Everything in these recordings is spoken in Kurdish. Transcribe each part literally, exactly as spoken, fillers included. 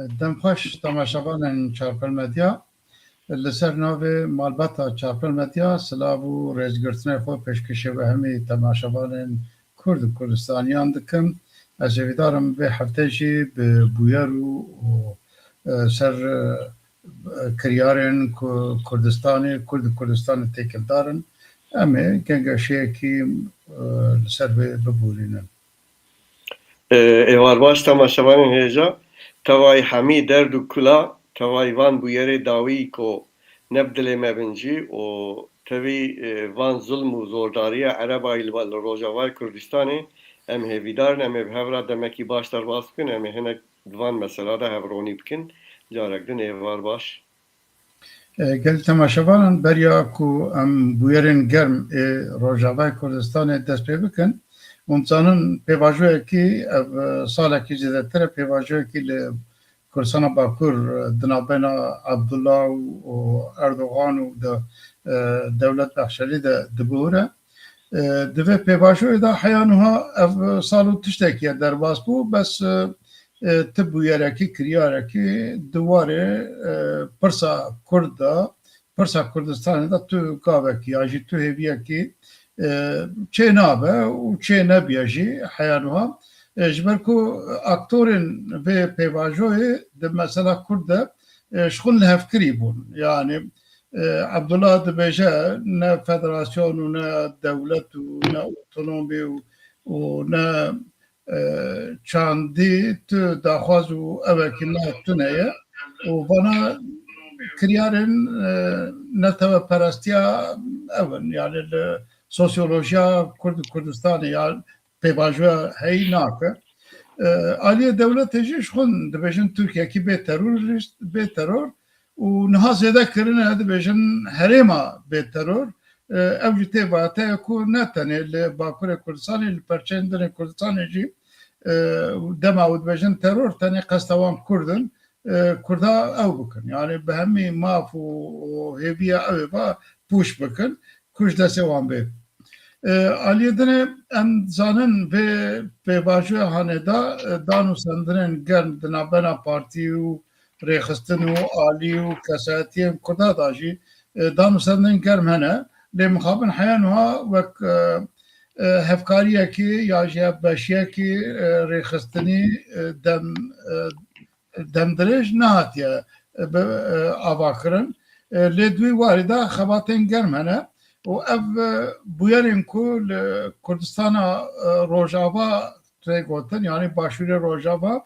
Demxweş temaşevanên Çarpel Medya. Li ser navê malbata Çarpel Medya silav û rêzgirtinê xwe pêşkêşê we hemî temaşevanên Kurd û Kurdistaniyan dikim. Ez hêvîdar im vê hefte jî bi bûyer û, û, e, ser, e, kiryarên ku Kurdistanê, Kurd û Kurdistanê têkildar in. Em ê gengeşeyekî, e, li ser vê bibûrînin. Ê, êvar baş temaşevanên hêja. Tevayî hemî derd û kula, tevayî van bûyerê dawî ku ne bi dilê me bin jî û tevî, e, van zulm û zordariya Erebayî li, li Rojavayê Kurdistanê, em hêvîdar in, em ê bi hev re demekî baş derbas bikin, em ê hinek di van mesela de hevronî bikin. Carek din êvar baş. E, gelî temaşevanan, beriya ku em bûyerên germ ê Rojavayê Kurdistanê dest pê bikin, hûn dizanin pêvajoyekî, ev, e, salekî zêdetir e, pêvajoyekî li Kurdistana Bakur, e, di navbeyna Abdullah û, û Erdogan û de, e, Dewlet Bexşelî de dibihûre. E, di vê pêvajoyê de heya niha ev sal û tiştekî ye derbas bû, bes, e, e, ti bûyerekî, kiryarekî di warê, e, pirsa Kurd de, pirsa Kurdistanê de tu gavekî ya jî tu hêviyekî, e, çê nabe û çê nebiye jî heya niha. E, ji ber ku aktorên vê pêvajoyê di mesela Kurd de, e, ji xwe lihevkirî bûn. Yanî, e, Abdullah dibêje ne federasyon û ne dewlet û ne otonomî û, û ne, e, çandî tu daxwaz û ewekî me tune ye. Û vana kiryarên, e, neteweperestiya ev in. Yanî li sosyolojiya Kurd û Kurdistanê ya pêvajoya heyî nake. E, aliyê dewletê jî ji xwe dibêjin Tirkiyekî bê terorîst, bê teror û niha zêde kirine dibêjin herêma bê teror. E, ew jî tê vateya ku ne tenê li Bakurê Kurdistanê, li perçeyên din ê Kurdistanê jî, e, dema ew dibêjin teror tenê qesta wan Kurd in, e, Kurda ew bikin. Yanî bi hemî maf û, û hêviya ew ê va pûç bikin ku ji destê wan bê. E, aliyê dinê em dizanin vê pêvajoya hanê de, e, dan û sendinên germ di navbena partî û rêxistin û alî û kesayetiyên Kurda de jî, e, dan û sendinên germ hene. Lê mixabin heya niha wek, e, e, hevkariyekî ya jî hevbeşiyekî, e, rêxistinî, e, dem, e, demdirêj nehatiye, e, bi, e, ava kirin. E, lê di wî warî de xebatên germ hene û ev, e, bûyerên ku li Kurdistana, e, Rojava tê gotin, yanî Başûrê Rojava,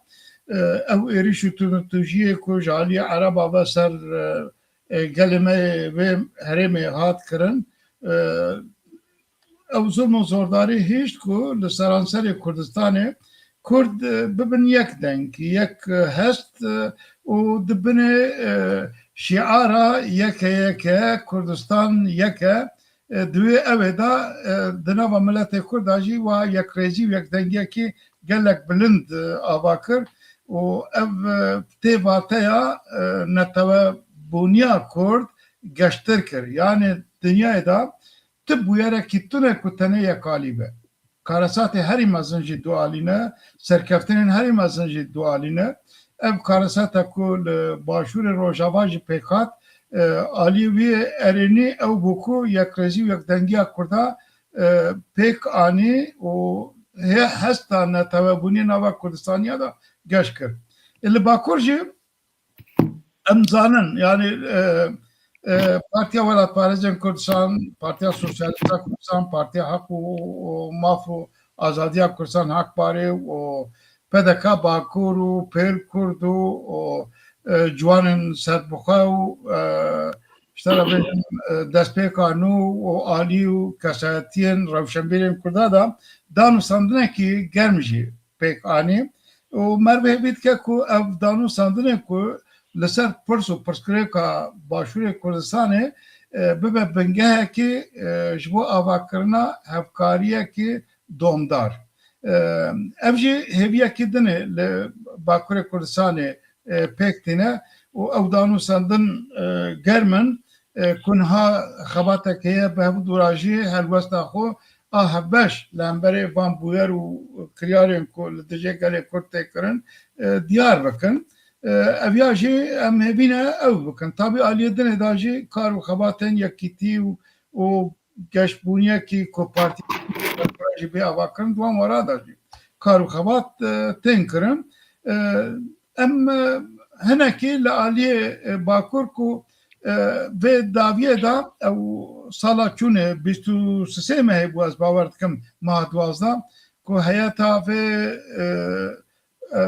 e, ew êrîş û tûnûtûjiyê ku ji aliyê Ereba ve ser, e, e, gelê me yê vê herêmê hat kirin, e, ew zulm û zordarî hişt ku li seranserê Kurdistanê Kurd, e, bibin yek deng, yek, e, hest, e, û di binê, e, şiara yeke yeke Kurdistan yek e, e, di wê ew ê de, e, di nava miletê Kurd de jî wa yekrêzî û yekdengiyekî gelek bilind, e, ava kir û ev, e, tê vateya, e, netewebûniya Kurd geştir kir. Yanî dinyayê de ti bûyerekî tune ku tenê yekalî be. Karesatê herî mezin jî dualî ne, serkeftinên herî mezin jî dualî ne. Ev karesate ku li Başûrê Rojava jî pêk hat, e, alî wî erênî ew bû ku yekrêzî û yekdengiya Kurda, e, pêk anî û hê-, hesta netewebûniyê nava Kurdistaniya de geş kir. E, li Bakur jî Em zanin, yanî, e, e, Partiya Welatparêzên Kurdistan, Partiya Sosyalîst a Kurdistan, Partiya Heq û, û Maf û Azadiya Kurdistan, Hak Parê û P D K Bakur û Pêl Kurd û, û, e, Ciwanên Serbixwe û, e, ji te re bêjim, e, destpêka nû û alî û kesayetiyên rewşenbîrên Kurda de danûstandinekî germ jî pêk anî û merivê hêvî dike ku ev danûstandinê ku li ser pirs û pirsgirêka Başûrê Kurdistanê, e, bibe bingehekî, e, ji bo avakirina hevkariyekî domdar. E, ev jî hêviyekî din e li Bakurê Kurdistanê, e, pêk tîne û ew danûstandin, e, germ in. E, ku niha xebatek heye bi hevdû re jî helwesta xwe a hevbeş li hemberê van bûyer û kiryarên ku li dijê gelê Kurd tê kirin, e, diyar bikin. E, ev ya jî em hêvî ne ew bikin. Tabî aliyê dinê de jî kar û xebatên yekîtî û, û geşbûniyekî ku partî jî bê avakirin, di wan wara de jî kar û xebat, e, tên kirin. E, em, e, hinekî li aliyê, e, Bakur ku, e, vê dawiyê de ew sala çûnê bîst û sê mehê bû, ez bawer dikim meha duwazdeh, ku heyeta vê, e, e,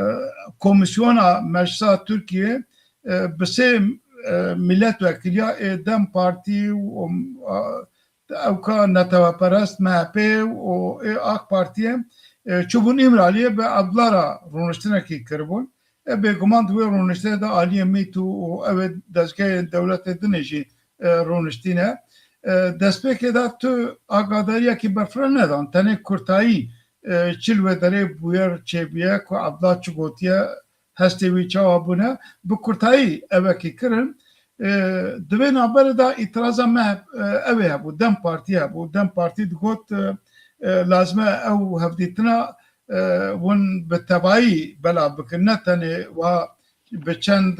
komîsyona Meclisa Tirkiye, e, bi sê, e, milletvekiliya ê DEM Partî û, e, ewka neteweperest M H P û ê AK Partiyê, e, çûbûn Îmraliyê, bi Abdullah re rûniştinekî kiribûn. E, bêguman di wê rûniştinê de aliyê MÎT û, û ew ê dezgehên dewletê dinê jî, e, rûniştîne. E, destpêkê de tu agadariyekî berfireh nedan, tenê kurtayî, e, çi li wê derê bûyer çêbûye, ku Abdullah çi gotiye, hestê wî çawa bûne, bi kurtayî evekî kirin. E, di vê navberê de îtiraza me, e, ew ê hebû, DEM Partî hebû. DEM Partî digot, e, e, lazim e ew hevdîtina, e, hûn bi tevayî belav bikin. Ne tenê wa bi çend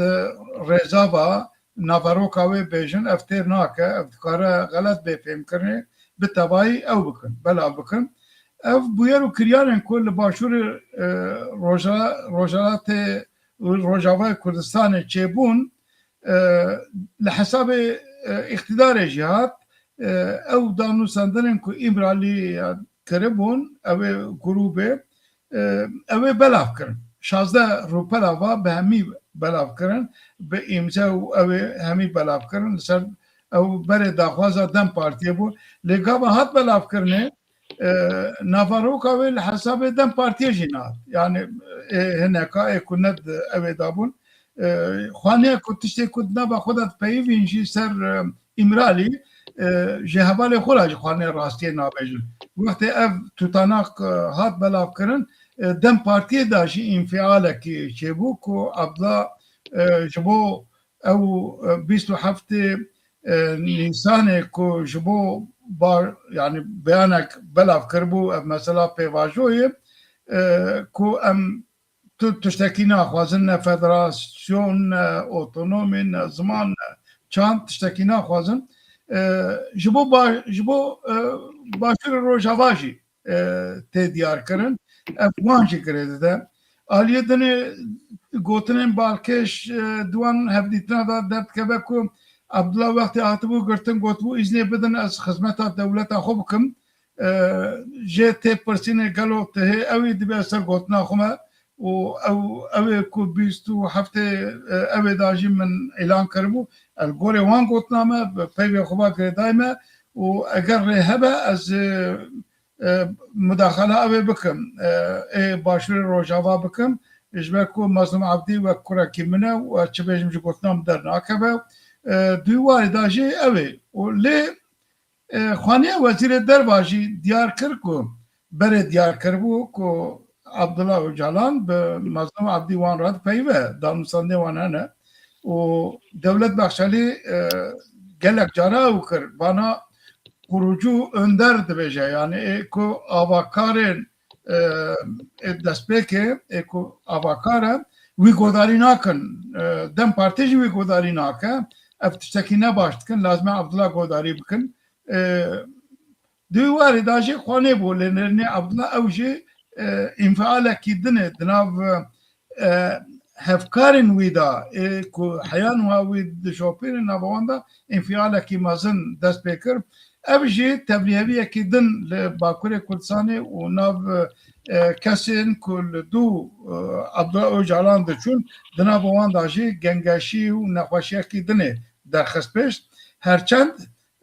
rêza va naveroka wê bêjin, ev têr nake, ev dikare xelet bê fêmkirinê, bi tevayî ew bikin, belav bikin. Ev bûyer û kiryarên ku li başûrê, e, Roja-, Rojhilatê, Rojavayê Kurdistanê çêbûn, e, li hesabê, e, îqtîdarê jî hat, e, ew danûsandinên ku Îmralî kiribûn, ew ê grûbê, e, ew ê belav kirin. Şazdeh rûpela va bi hemî belav kirin, bi îmze û ew ê hemî belav kirin. Li ser ew berê daxwaza DEM Partiyê bû. Lê gava hat belavkirinê, e, naveroka wê li hesabê DEM Partiyê jî nehat. Yani, e, hineka ê ku ne di ew ê dabûn. E, xwaniye ku tiştê ku di nava xwe de dipeyivîn jî ser, e, Îmralî, e, ji hevalê xwe re jî xwaniye rastiyê nabêjin. Wextê ev tutanak, e, hat belavkirin, e, DEM Partiyê de jî înfialekî çêbû ku Abdullah, e, ji bo ew, e, bîst û heftê, e, Nîsanê ku ji bo ba-, yani beyanek belav kiribû, ev mesela pêvajoyê, e, ku em tu tiştekî naxwazin, ne federasyon, ne otonomî, ne ziman, ne çand, tiştekî naxwazin. E, ji bo ba-, ji bo, e, Başûrê Rojava jî, e, tê diyar kirin. Ev wan jî girê dide. Aliyê dinê gotinên balkêş, e, di wan hevdîtina de derdikeve ku Abdullah wextê hatibû girtin, gotibû, îznê bidin ez xizmeta dewleta xwe bikim. E, jê tê pirsînê gelo tu hê ewî dibe ser gotina xwe me û ew, ew ê ku bîst û heftê, e, ew ê da jî min îlan kiribû. Ez gorê wan gotina me, bi peyvê xwe va girêdayî me û eger rê hebe ez, e, e, mudaxala ew ê bikim, e, ê Başûrê Rojava bikim, ji ber ku Mazlûm Ebdî wek kurekî min e û ez çi bêjim ji gotina min dernakeve. E, di wî warê de jî ew ê. Û lê, e, xwaniya Wezîrê Derva jî diyar kir ku berê diyar kiribû ku Abdullah Ocalan bi Mazlûm Ebdî wan re dipeyive, danûstandinê wan hene. Û Dewlet Bahçelî, e, gelek cara ew kir, bana kurucu önder dibêje, yani ê ku avakarên, e, ê destpêkê, ê ku avakar e, wî godarî nakin. E, DEM Partî jî wî godarî nake. Ev tiştekî ne baş dikin, lazim e Abdullah godarî bikin. E, di wî warê de jî xwe nêbû, lê nerînê Abdullah ew jî, e, înfialekî din e di nav, e, hevkarên wî de, ê ku heya niha wî dişopînin, nava wan de înfialekî mezin dest pê kir. Ev jî tevliheviyekî din li Bakurê Kurdistanê û nav, e, kesên ku li dû, e, Abdullah Ocalan diçûn, di nava wan de jî gengeşî û nexweşiyekî din ê derxist pêş. Herçend,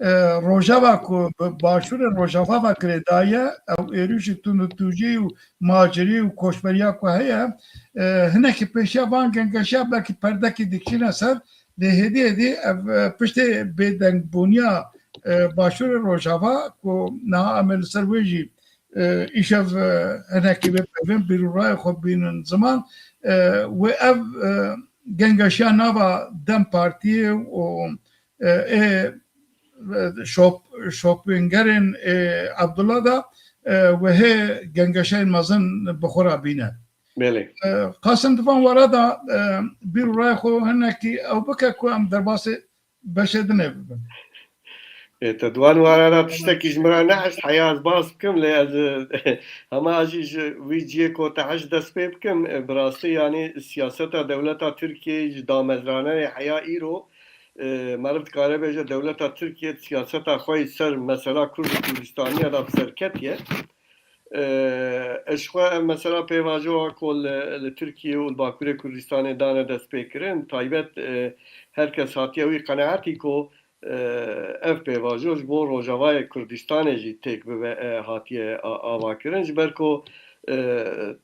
e, Rojava ku bi Başûrê Rojava ve girêdayî ye, ew êrîşî tundûtûcî û macirî û koçberiya ku heye, e, hinekî pêşiya van gengeşiya belkî perdekî dikişîne ser, lê hêdî hêdî ev, e, piştê bêdengbûniya, e, Başûrê Rojava ku niha em ê li ser wê jî, e, îşev, e, hinekî vê peyvên bîrûrayê xwe bînin ziman, e, wê ev, e, gengeşiya nava DEM Partiyê û, e, ê, e, şop-, şopîngerên, e, Abdullah da, e, wehê gengeşeyên mezin bi xwe re bîne. Belê. E, Qasim, di van were de, e, bîr û raya xwe hinekî ew bike ku em derbasê beşê dinê bibin. Ê, te di wan were de tiştekî ji min re nehişt, heya ez bas bikim, lê ez, e, hema ez jî ji wî cihê ku te hişt dest pê bikim, e, bi rastî, yanî siyaseta dewleta Tirkiyeyê ji damezraneyê heya îro, e, meriv dikare bêje dewleta Tirkiye siyaseta xwe yî ser mesela Kurd û Kurdistaniya de bi ser ketiye. E, ez ji xwe ev mesela pêvajoya ku li, li Tirkiye û li Bakurê Kurdistanê dane destpêkirin, taybet, e, her kes hatiye wî qenaetî ku, e, ev pêvajo ji bo Rojavayê Kurdistanê jî têk bibe, e, hatiye a-, avakirin. Ji ber ku, e,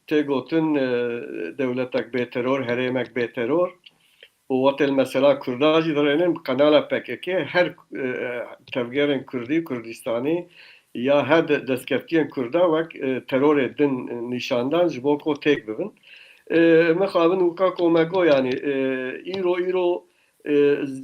tê gotin, e, dewletek bê teror, herêmek bê teror, û wextê li mesela Kurda jî dirênin, bi qenala P K K her, e, tevgerên Kurdî, Kurdistanî ya her de-, destkeftiyên Kurda wek, e, terorê din nîşan dan ji bo ku têk bibin. E, mixabin wika ku me got, yanî, e, îro, îro, e,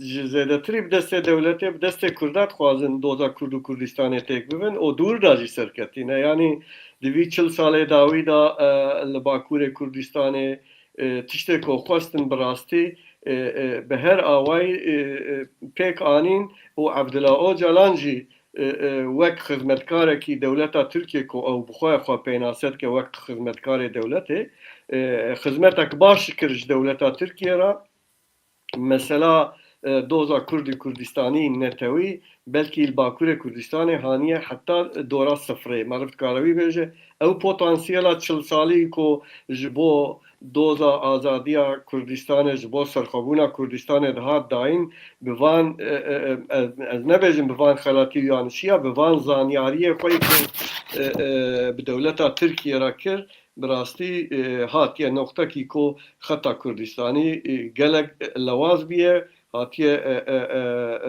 ji zêdetirî bi destê dewletê, bi destê Kurda dixwazin doza Kurd û Kurdistanê têk bibin û dûr de jî serketîne. Yanî di vî çil salê dawî de, e, li Bakurê Kurdistanê, e, tiştê ku xwestin bi rastî, e, e, bi her awayî, e, e, pêk anîn û Evdila Ocalan jî, e, e, wek xizmetkarekî dewleta Tirkiye ku ew bi xwe xwe pênase dike wek xizmetkarê dewletê, e, xizmetek baş kir ji dewleta Tirkiye re. Mesela, e, doza Kurd û Kurdistanî netewî belkî li Bakurê Kurdistanê haniye heta dora sifrê. Meriv dikare wî bêje, ew potansiyela çil salî ku ji bo doza azadiya Kurdistanê, ji bo serxwebûna Kurdistanê dihat dayîn, bi van, e, e, e, ez, ez nebêjim bi van xelatî û yanişiya, bi van zanyariyê xwe yî ku, e, e, bi dewleta Tirkiye re kir, bi rastî, e, hatiye noqtekî ku xeta Kurdistanî, e, gelek lewaz biye, hatiye, e, e, e,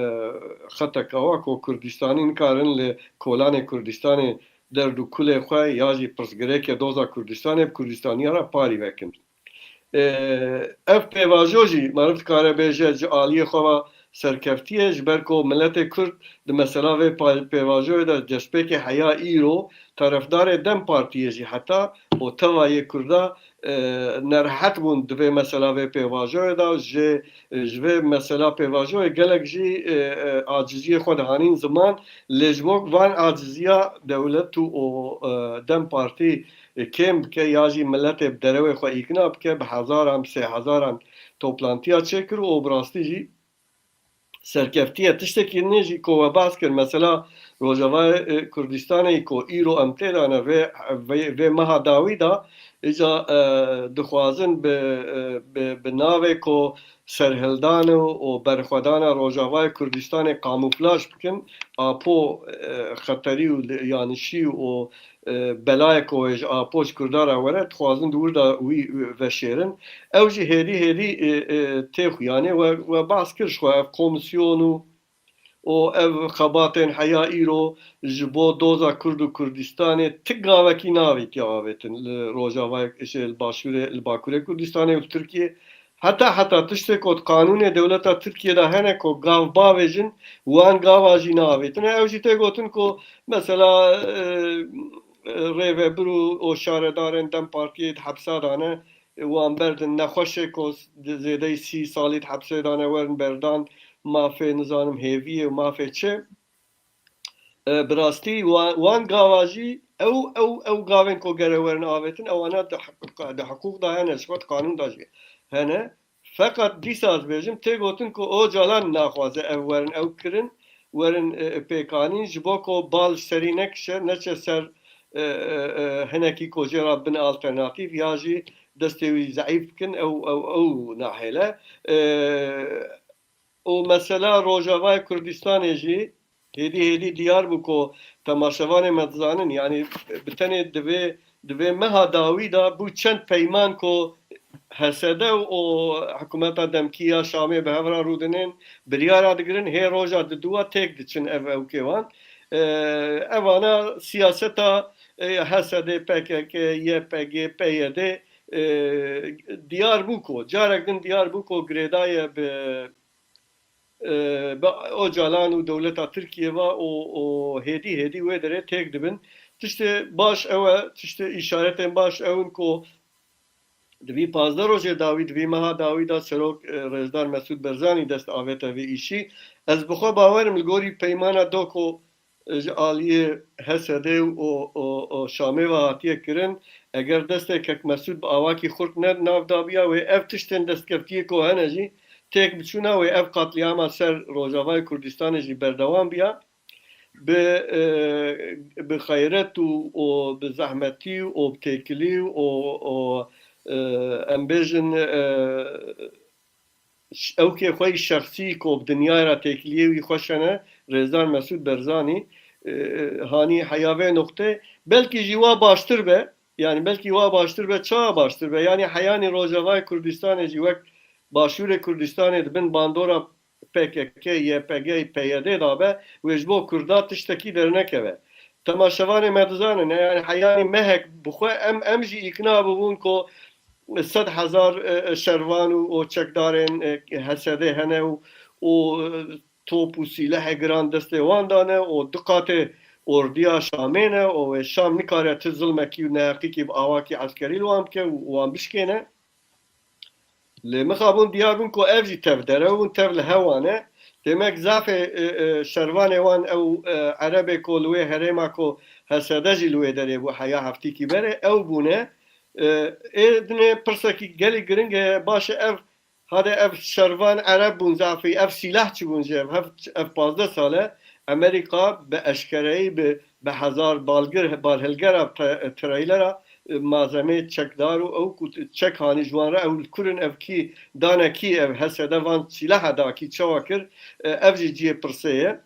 e, xeteka wa ku Kurdistanî nikarin li kolanê Kurdistanê derd û kulê xwe ya jî pirsgirêkê doza Kurdistanê bi Kurdistaniya re parî vekin. E, ev pêvajo jî meriv dikare bêje ji aliyê xwe ve serkeftî ye, ji ber ku miletê Kurd di mesela vê pa-, pêvajoyê de destpêkê heya îro tarafdarê DEM Partiyê jî heta û teva yê Kurda, e, nerehet bûn di vê mesela vê pêvajoyê de, ji, ji vê mesela pêvajoyê gelek jî, e, e, aciziyê xwe dihanîn ziman, lê ji bo van aciziya dewlet û, û, e, DEM Partî, e, kêm bike ya jî miletê bi derewê xwe îkna bike, bi hezaran, bi sê hezaran toplantiya çêkir û bi rastî jî serkeftiye. Tiştekî din jî ku we behs kir, mesela Rojavayê, e, Kurdistanê ku îro em tê de ne vê, vê, vê meha dawî de, îca, e, dixwazin bi, e, bi, bi navê ku serhildan û, û berxwedana Rojavayê Kurdistanê kamûflaj bikin, apo, e, xeterî û li-, yanişî û, e, belayê ku ji apo ji Kurda re were, dixwazin di wir de wî, e, veşêrin. Ew jî hêdî hêdî, e, e, tê xuyanê we, we behs kir ji xwe ev komisyon û, û ev xebatên heya îro ji bo doza Kurd û Kurdistanê ti gavekî navîtiye avêtin li Rojavayê, şey, li Başûrê, li Bakurê Kurdistanê û li Tirkiyê. Heta, heta tiştê ku di qanûnê dewleta Tirkiyê de hene ku gav bavêjin, wan gava jî navêtine. Ew jî tê gotin ku mesela, e, e, rêvebir û, û şaredarên DEM Partiyê di hepsa de ne, wan berdin, nexweşê ku di zêdeyî sî salî di hepsê de ne werin berdan, mafê, nizanim, hêviyê û mafê çi. E, bi rastî wa-, wan gava jî ew, ew, ew gavên ku gere werin avêtin, ewana di hiqûq-, di hiqûq de hene, ji xwe di qanûn de jî hene. Feqet dîsa ez bêjim, tê gotin ku Ocalan naxwaze ev werin ew kirin, werin, e, e, pêkanîn, ji bo ku bal ji serî nekişe, neçe ser, e, e, e, hinekî ku jê re bin alternatîf ya jî destê wî zeîf bikin, ew, ew, ew nahêle. E, û mesela Rojavayê Kurdistanê jî hêdî hêdî diyar bû ku temaşevanê me dizanin, yanî bi tenê di vê, di vê meha dawî de bû çend peyman ku H S D û hikûmeta demkî ya Şamê bi hev re rûdinin, biryara digirin, hê roja diduwa têk diçin ev ewkê wan. E, evana siyaseta, e, H S D, P K K, Y P G, P Y D, e, diyar bû ku, carek din diyar bû ku girêdaye bi, e, bi Ocalan û dewleta Tirkiyê ve û, û hêdî hêdî wê derê têk dibin. Tiştê baş ew e, tiştê îşaretên baş ew in ku Di vî pazdeh rojê dawî, di vî meha dawî de serok, e, Rêzdar Mesûd Berzanî dest avête vê îşî. Ez bi xwe bawer im li gorî peymana Doko, e, ji aliyê H S D û, û, û Şamê ve hatiye kirin. Eger destê kek Mesûd bi awakî xurt ne nav dabiya wê, ev tiştên destkeftiyê ku hene jî têk biçûna wê, ev qatliyama ser Rojavayê Kurdistanê jî berdewam biya. Bi, e, bi xeyret û, û bi zehmetî û bi têkilî û, û, e, em bêjin, e, ş-, ewkê xwe yî şexsî ku bi dinyayê re têkiliyê wî xweş hene, Rêzdar Mesûd Berzanî, e, hanî heya vê nuqtê, belkî jî wa baştir be, yanî belkî wa baştir be, çawa baştir be? Yanî heyanî Rojavayê Kurdistanê jî wek Başûrê Kurdistanê di bin bandora P K K, Y P G, P Y D de be, wê ji bo Kurda tiştekî dernekeve. Temaşevanê me dizanin, e, yanî heyanî mehek bi xwe em, em jî îkna bibûn ku sed hezar, e, e, şervan û, û çekdarên, e, H S D hene û, û, e, top û sîlehê giran destê wan dane û du qatê ordiya Şamê ne û wê Şam nikare ti zilmekî û neheqîkî bi awakî eskerî li wan bike û wan bişkêne. Lê mixabûn diyar bûn ku ev jî tev derew in, tev li hewa ne. Demek zafê, e, e, şervanê wan ew, e, erebê ku li wê herêma ku H S D jî li wê derê bû heya heftîkî berê, ew bûne. E, ê dinê pirsekî gelî giring e, baş e ev, hade ev şervan ereb bûn zafî, ev sîlah çi bûn jê, ev, ev pazdeh sal e Amerîka bi eşkereyî bi bi hezar balgir, balhilgera te-, treylera, e, malzemeyê çekdar û ew ku çek hanî ji wan re ew li kurin ev kî dane kî ev H S D van sîlaha da kî çawa kir, e, ev jî cihê pirsê ye.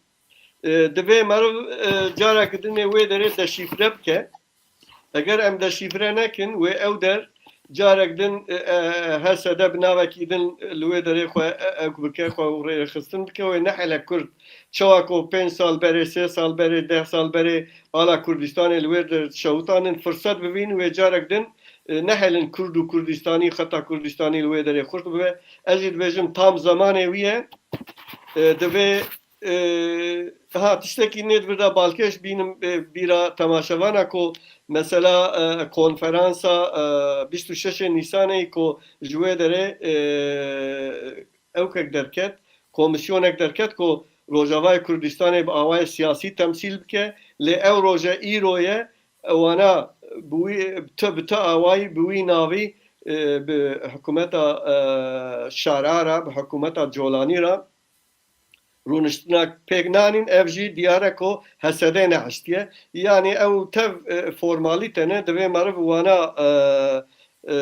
E, divê meriv, e, careke din ê wê derê deşîfre bike. Eger em deşîfre nekin, wê ew der carek din, e, e, H S D bi navekî din li wê derê xwe, e, e, bike, xwe rêxistin bike, wê nehêle Kurd. Çawa ku pênc sal berê, sê sal berê, deh sal berê ala Kurdistanê li wê der şewitandin, firset bibîn, wê carek din, e, nehêlin Kurd û Kurdistanî, xeta Kurdistanî li wê derê xurt bibe. Ez jî dibêjim tam zemanê wî ye. E, divê, e, ha, tiştekî nê di vir de balkêş bînim, e, bîra temaşevana ku mesela, e, konferansa, e, bîst û şeşê Nîsanê ku ji wê derê, e, ewkek derket, komisyonek derket ku Rojavayê Kurdistanê bi awayê siyasî temsîl bike, lê ew roje îro ye, wana bi wî, bi ti, bi ti awayî, bi wî navî, e, bi hikûmeta, e, Şara re, bi hikûmeta Colanî re rûniştinek pêk nanîn, ev jî diyar e ku H S D nehiştiye. Yanî ew tev, e, formalîte ne, divê meriv wana, e, e,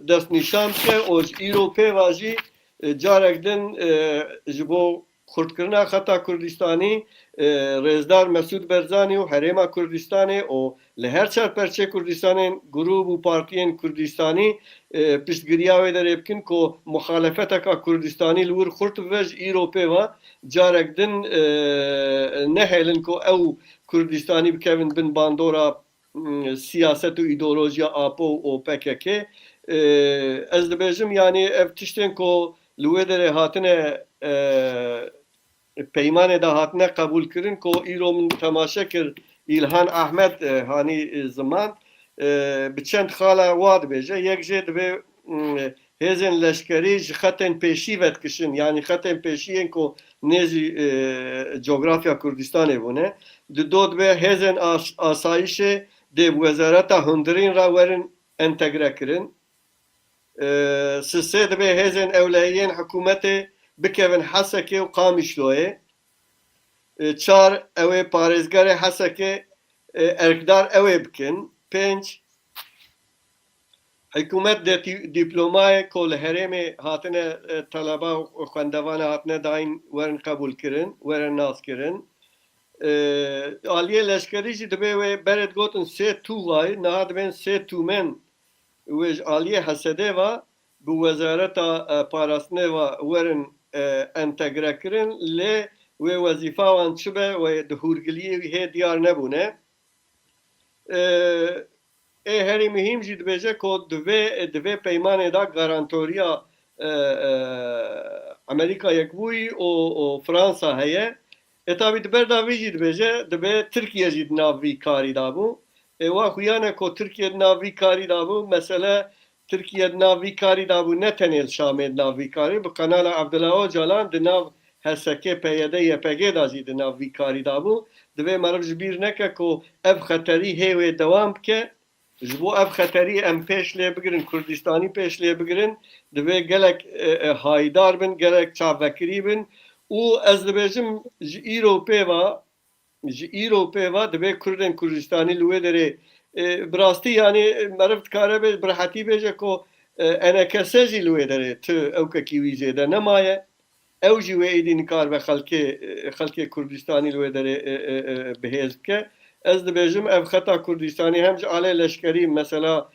destnîşan bike û ji îro pê ve jî, e, carek din, e, ji bo xurtkirina xeta Kurdistanî, e, Rêzdar Mesûd Berzanî û Herêma Kurdistanê û li her çar perçê Kurdistanê grûp û partiyên Kurdistanî, e, piştgiriya wê derê bikin ku muxalefeteka Kurdistanî li wir xurt bibe, ji îro pê ve carek din, e, nehêlin ku ew Kurdistanî bikevin bin bandora, m, siyaset û îdeolojiya Apo û P K K. E, ez dibêjim, yanî ev tiştên ku li wê derê hatine, e, peymanê de hatine qebûlkirin ku îro min temaşe kir, Îlhan Ahmet, e, hanî, e, ziman, e, bi çend xala wa dibêje. Yek jê dibê, mm, hêzên leşkerî ji xetên pêşî vedikişin, yanî xetên pêşî yên ku nêzî, e, cografya Kurdistanê bûne. Dido dibê hêzên as-, asayişê dê bi wezareta hundirîn re werin entegre kirin. E, sisê dibê hêzên ewlehiyên hikûmetê bikevin Hesekê û Qamişloyê. E, çar, ew ê parêzgerê Hesekê, e, erkdar ew ê bikin. Pênc, hikûmet dê dîplomayê ku li herêmê hatine, e, teleba û xwendevana hatine dayîn werin qebûlkirin, werin naskirin. E, aliyê leşkerî jî dibê wê berê digotin sê tûvayî, niha dibên sê tûmen wê ji aliyê H S D ve bi wezareta, e, parastinê ve werin, e, entegre kirin, lê wê wezîfa wan çi be, wê di hûrgiliyê wî hê diyar nebûne. E, ê herî muhîm jî dibêje ku di vê, di vê peymanê de garantoriya, e, e, Amerîka Yekbûyî û, û Fransa heye. E, tabî di ber de vî jî dibêje, dibe Tirkiye jî di nav vî karî de bû. E, wa xuya ne ku Tirkiye di nav vî karî de bû, mesele Tirkiye di nav vî karî de bû, ne tenê li Şamê di nav vî karî, bi kanala Abdullah Ocalan di nav H S K, P Y D, Y P G de jî di nav vî karî de bû. Divê meriv ji bîr neke ku ev xeterî hê wê dewam bike. Ji bo ev xeterî em pêş lê bigirin, Kurdistanî pêş lê bigirin, divê gelek, e, e, hayîdar bin, gelek çavvekirî bin. Û ez dibêjim ji îro pê ve, ji îro pê ve divê Kurdên Kurdistanî li wê derê, e, bi rastî, yanî, meriv dikare bê, bi rehetî bêje ku, e, E N K S jî li wê derê tu ewkekî wî zêde nemaye. Ew jî wê êdî nikaribe xelkê, e, xelkê Kurdistanî li wê derê, e, e, e, bi hêz bike. Ez dibêjim ev xeta Kurdistanî hem ji alê leşkerî, mesela,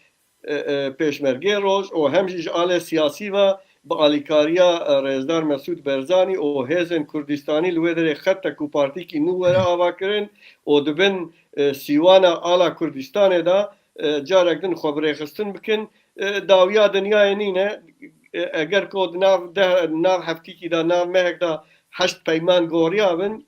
e, e, Pêşmergê Roj û hem jî ji alê siyasî ve bi alîkariya, e, Rêzdar Mesûd Berzanî û hêzên Kurdistanî li wê derê xetek û partîkî nû were avakirin û di bin, e, sîwana ala Kurdistanê de, e, carek din xwe bi rêxistin bikin. E, dawiya dinyayê nîne. E, eger ku di nav deh, nav heftîkî de, nav mehek de heşt peyman goriya bin,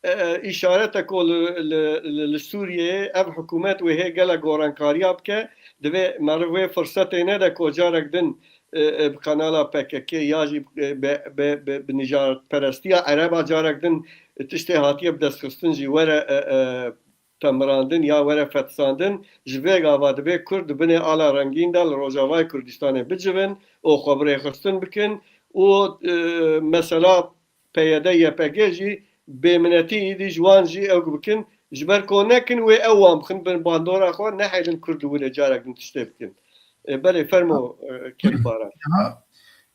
e, e, îşarete ku li, li, li, li Sûriyeyê ev hikûmet wê hê gelek gorankariya bike, divê meriv wê firsetê nede ku carek din, e, e, bi kanala P K K ya jî, e, bi, bi, bi, bi nijadperestiya Ereba carek din tiştê hatiye bi destxistin jî were, e, e, temirandin ya were fetisandin. Ji vê gava divê Kurd di binê ala rengîn de li Rojavayê Kurdistanê bicivin û xwe bi rêxistin bikin û, e, mesela P Y D, Y P G jî bêminetî êdî ji wan jî ew bikin. Ji ber ku nekin wê ew wan bixin bin bandora xwe, nehêlin Kurd li wir ê carek din tiştê bikin. E, belê, fermo, e, Kevî Baran. Niha,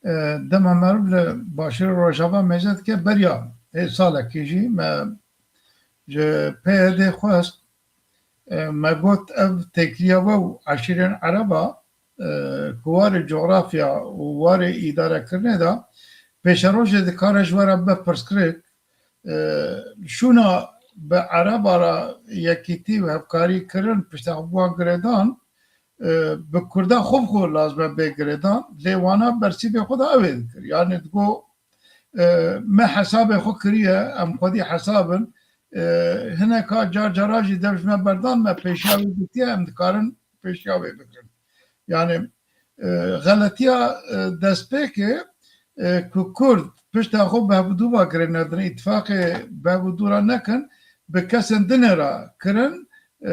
e, dema meriv li Başûrê Rojava mêze dike, beriya hê salekê jî me ji P Y D xwest, e, me got ev têkiliya we û eşîrên Ereba, e, ku warê cografya û warê îdarekirinê de pêşerojê dikare ji we re bibe pirsgirêk, e, şûna bi Ereba re yekîtî û hevkarî kirin, pişta xwe bi wan girêdan, e, bi Kurda xwe bi xwe lazim e bê girêdan, lê wana bersîvê xwe de ew ê dikir. Yanî digo, e, me hesabê xwe kiriye, em xwedî hesab in, e, hineka car cara jî dev ji me berdan, me pêşiya wê girtiye, em dikarin pêşiya wê bigirin. Yanî, e, xeletiya, e, destpêkê, e, ku Kurd pişta xwe bi hevdû ve girêdin, îtifaqê bi hevdû re nekin, bi kesên dinê re kirin, e,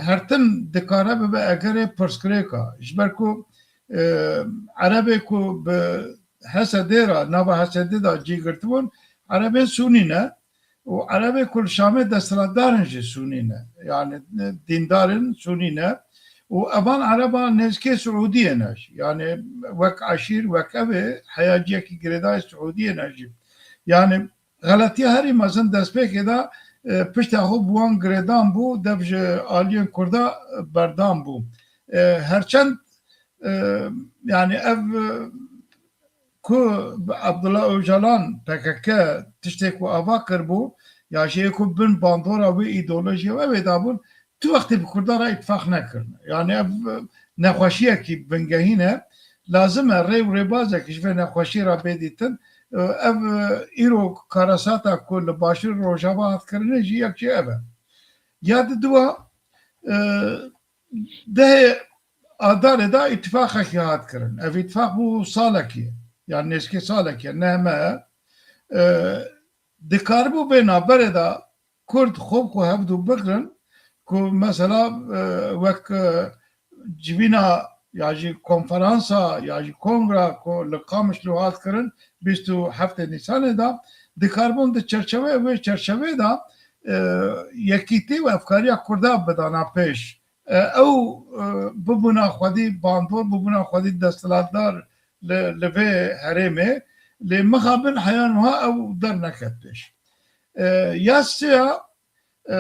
her tim dikare bibe egerê pirsgirêka. Ji ber ku, e, Erebê ku bi H S D re, nava H S D de cî girtibûn, Erebên Sûnî ne. Û Erebê ku li Şamê desthilatdar in jî Sûnî ne. Yanî, e, dîndar in, Sûnî ne. Û evan Ereba nêzikê Siûdiyê ne jî. Yanî wek eşîr, wek ev ê heyaciyekî girêdayî Siûdiyê ne jî. Yanî xeletiya herî mezin destpêkê de, e, pişta xwe bi wan girêdan bû, dev ji aliyên Kurda berdan bû. E, herçend, e, yanî ev, e, ku bi Abdullah Ocalan P K K tiştê ku ava kiribû, ya jê ku bin bandora wê îdeolojiyê ew ê dabûn, tu wextê bi Kurda re îtifaq nekirine. Yanî ev, e, nexweşiyekî bingehîn e. Lazim e rê û rêbazek ji vê nexweşî re bê dîtin. E, ev, e, îro karesata ku li Başûr Rojava hat kirinê jî yek jê ev e. Ya di dua, e, dehê Adarê de îtifaqekî hat kirin. Ev îtifaq bû salekî, yan nêzikê salekî, nehme, e, dikaribû vê navberê de Kurd xwe bi xwe hevdû bigirin ku mesela, e, wek, e, civîna ya jî konferansa ya jî kongra ku li Qamişlo hat kirin bîst û heftê Nîsanê de, dikaribûn di çerçeveyê wê çerçeveyê de, e, yekîtî û hevkariya Kurda bidana pêş. E, ew, e, bibûna xwedî bandor, bibûna xwedî desthilatdar li, li vê herêmê, lê mixabin heya niha ew derneket pêş. E, ya sêya, e,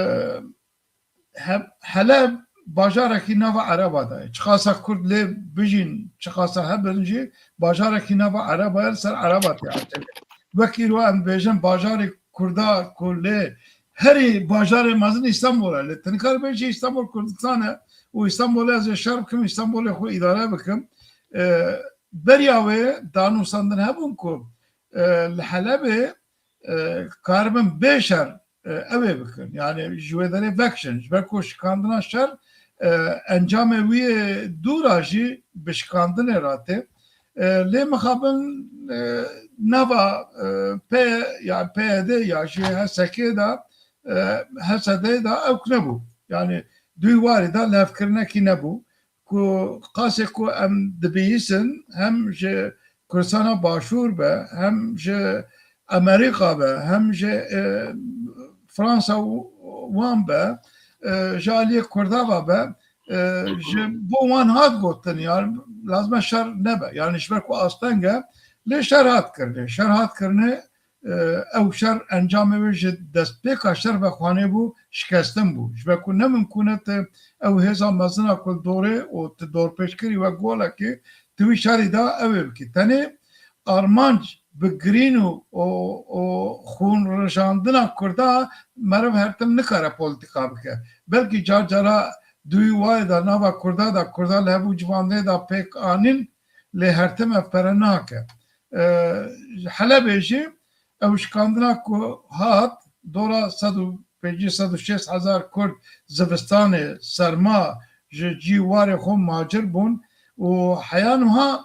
He-, Heleb bajarekî nava Ereba de ye. Çiqasa Kurd lê bijîn, çiqasa hebin jî, bajarekî nava Ereba ye, li ser Ereba tê aştê. Wek îro em dibêjin bajarê Kurda ku lê herî bajarê mezin Îstanbul e. Lê tu nikare bêjî Îstanbul Kurdistan e û Îstanbulê ez ê şer bikim, Îstanbulê xwe îdare bikim. E, beriya wê danûsandin hebûn ku, e, li Helebê, e, karibin bê şer, e, ew ê bikin. Yani ji wê derê vekişin. Ji ber ku şikandina şer, e, encamê wî yê dûra jî bi şikandinê re tê. E, lê mixabin, e, nava, e, P, ya P Y D ya jî H S K de, e, H S D de ewk nebû. Yani dû warî de levkirinekî nebû. Ku qasê ku em dibihîsin, hem ji Kurdistana Başûr be, hem ji Amerîka be, hem ji, e, Fransa û wan be, e, ji aliyê Kurda ve be, e, ji bo wan hat gotin, yani lazim e şer nebe. Yani ji ber ku asteng e, lê şer hat kirinê. Şer hat kirinê, e, ew şer encamê wê ji destpêka şer vexwanê bû, şikestin bû. Ji ber ku ne mimkûn e tu ew hêza mezina ku li dorê û tu dorpêçkirî wek golekê, tu wî şerî da ew ê bikî. Tenê armanc bi girîn û, û, û xûnrijandina Kurda meriv her tim nikare polîtîka bike. Belkî car cara di wî warê de nava Kurda de, Kurda li hev û civandinê de pêk anîn, lê her tim ev pere nake. E, ji Helebê jî ew şikandina ku hat, dora sed û pêncî, sed û şêst hezar Kurd zivistanê serma ji cî warê xwe muhacir bûn û heya niha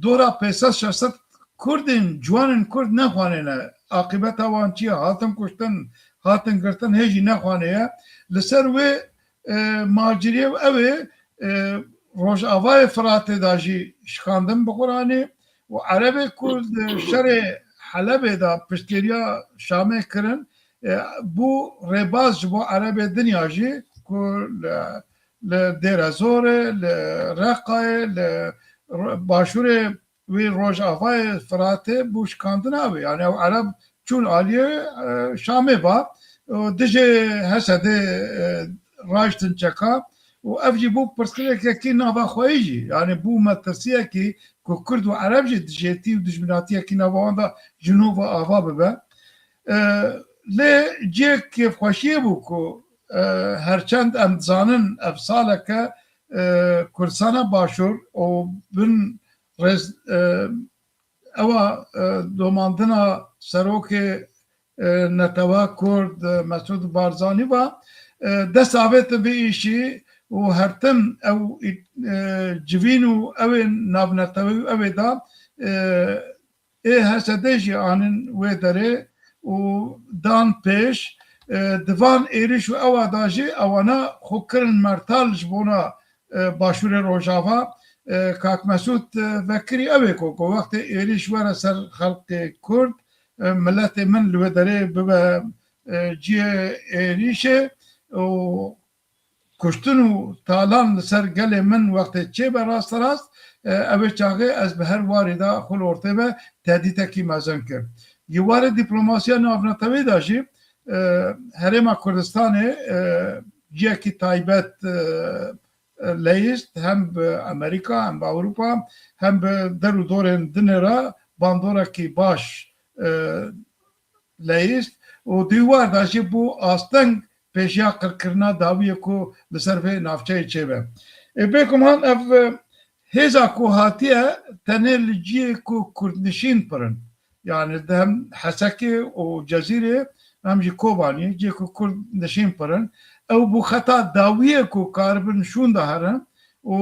dora pênc sed şeş sed Kurdên, ciwanên Kurd nexwanê ne. Aqîbeta wan çi ye? Hatin kuştin, hatin girtin, hê jî nexwanê ye. Li ser wê, e, maciriyê ew ê, e, Rojavayê Firatê de jî şikandin bi Quranê û Erebê ku li şerê Helebê de piştgiriya Şamê kirin, e, bû rêbaz ji bo Erebê dinya jî ku li, li Dêrezorê, li Reqayê, li ro-, başûrê wî Rojavayê Firatê bû şikandina wê. Yani ew Ereb çûn aliyê, e, Şamê va, û dijê H S D'ê, e, raştin çeka û ev jî bû pirsgirêkekî nava xweyî jî. Yani bû metirsiyekî ku Kurd û Ereb jî dijêtî û dijminatiyekî nava wan de ji nû ve ava bibe. E, lê cihê kêfxweşiyê bû ku, e, herçend em dizanin ev saleke, e, Kurdistana Başûr û bin rêz, e, ewa, e, domandina serokê, e, netewa Kurd, e, Mesûd Barzanî va, e, dest avêtin vê îşî û her tim ew, e, civîn û ew ê navnetewî û ew ê da, e, ê H S D jî anin wê derê û dan pêş, e, di van êrîş û ewa da jî ewana xwe kirin mertal ji bona, e, Başûrê Rojava, e, Kak Mesûd, e, vekirî ew ê ku, ku wextê êrîş were ser xelkê Kurd, e, miletê min li wê derê bibe, e, cihê êrîşê û kuştin û talan li ser gelê min wextê çêbe rasterast, e, ew ê çaxê ez bi her warî de xwe li ortê ve tehdîtekî mezin kir. Ji warê dîplomasiya navnetewê de jî, e, Herêma Kurdistanê, e, cihekî taybet, e, e, leyîst, hem bi Amerîka, hem bi Ewropa, hem bi der û dorên dinê re bandorekî baş, e, leyîst û di war de jî bû asteng pêşiya qirkirina dawiyê ku li ser vê navçeyê çêbe. Ê, bêguman ev, e, hêza ku hatiye tenê li cihê ku kurdnişîn pir in. Yani di hem Hesekê û Cezîrê hem jî Kobanî, cihê ku kurdnişîn pir in. Ew bû xeta dawiyê ku karibin şûnde herin û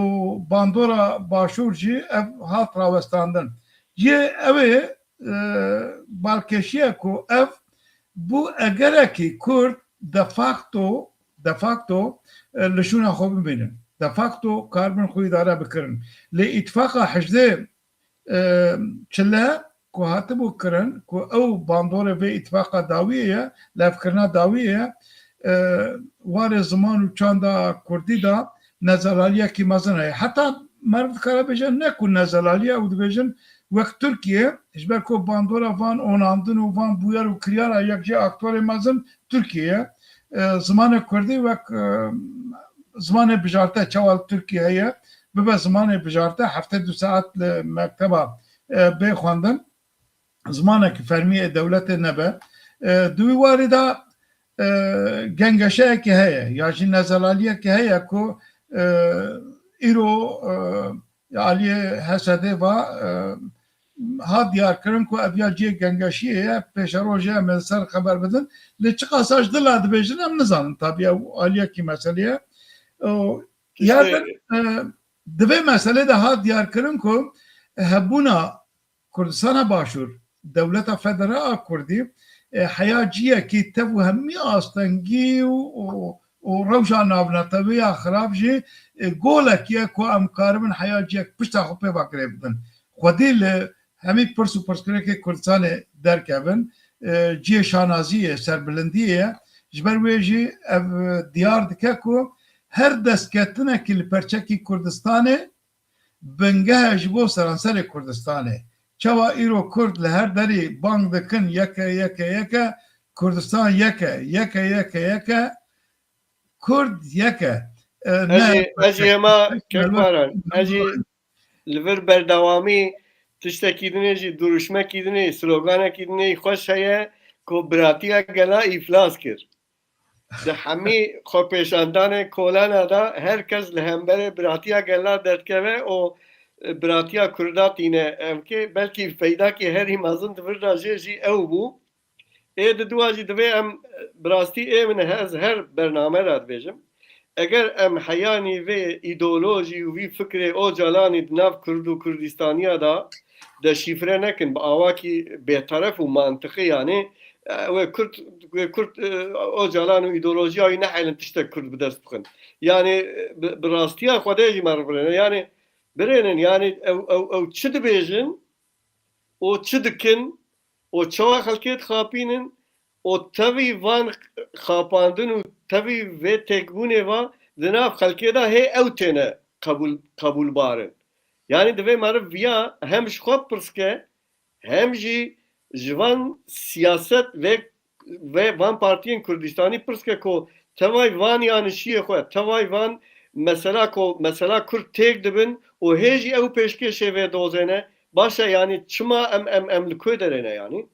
bandora başûr jî ev hat rawestandin. Cihê ew ê, e, balkêşiye ku ev bû egerekî Kurd de facto, de facto, e, li şûna xwe bimînin. De facto karibin xwe îdare bikirin. Lê îtifaqa hejdê, e, çile ku hatibû kirin, ku ew bandorê vê îtifaqa dawiyê ye, levkirina dawiyê ye, e, warê ziman û çanda kurdî de nezelaliyekî mezin heye. Heta meriv dikare bêje ne ku nezelaliye, ew dibêjin wek Tirkiye, ji ber ku bandora van onandin û van bûyer û kiryara yek jê aktorê mezin Tirkiye ye. E, zimanê kurdî wek, e, zimanê bijarte, çawa li Tirkiye heye, bibe zimanê bijarte, heftê du saet li mekteba, e, bê xwendin, zimanekî fermî ê dewletê nebe. E, di wî warî de, e, gengeşeyekî heye, ya jî nezelaliyekî heye ku, e, îro, e, aliyê H S D va, e, hat diyarkirin ku ev ya cihê gengeşiyê ye, pêşerojê em ê li ser xeber bidin. Lê çiqasa ji dila dibêjin em nizanin, tabî ew aliyekî meselê ye. Û ya din, e, Di vê meselê de hat diyarkirin ku hebûna Kurdistana Başûr, dewleta federal a Kurdî, e, heya ciyekî tev û hemî astengî û, û, û rewşa navnetewî ya xirab jî, e, golek ye ku em karibin heya ciyek pişta xwe pê ve girê bidin. Xwedî li hemî pirs û pirsgirêkê Kurdistanê derkevin, e, cihê şanaziyê, serbilindiyê ye. Ji ber wê jî ev, e, diyar dike ku her destketinekî li perçekî Kurdistanê bingeh e ji bo seranserê Kurdistanê. Çawa îro Kurd li her derî bang dikin, yeke, yeke, yeke, Kurdistan yeke, yeke, yeke, yeke, Kurd yeke. E, Ez ne jî, ez jî hema Kek Baran, ez jî li vir berdewamî tiştekî dinê jî, duruşmekî dinê, sloganekî dinê xweş heye ku biratiya gela îflas kir. Di hemî xwepêşandanê kolana de her kes li hemberê biratiya gela derdikeve û, e, biratiya Kurda tîne. Ev kê belkî peydakê herî mezin di vir de jê jî ew bû. Ê di dua jî divê em, bi rastî ê min he-, ez her bername de dibêjim. Eger em heyanî vê îdeolojî û vî fikrê Ocalanî di nav Kurd û Kurdistaniya de deşîfre nekin, bi awakî bêteref û mantiqî, yanî, e, wê Kurd, wê Kurd, e, Ocalan û îdeolojiya wî nehêlin tiştek Kurd bi dest bixin. Yanî, e, bi, bi rastiya Xwedê jî me re birêne. Yanî, birênin, yanî ew, ew, ew çi dibêjin û çi dikin û çawa xelkê dixapînin û tevî van xapandin û tevî vê têkbûnê va di nav xelkê de hê ew têne qebûl, qebûlbarin. Yanî divê meriv viya hem ji xwe pirs ke, hem jî ji van siyaset ve, ve van partiyên Kurdistanî pirs ke ku tevay van yanişiyê xwe, tevay van mesela ku mesela Kurd têk dibin û hê jî ew pêşkêşê vê dozê ne, baş e, yanî çima em, em, em li ku derê ne yanî?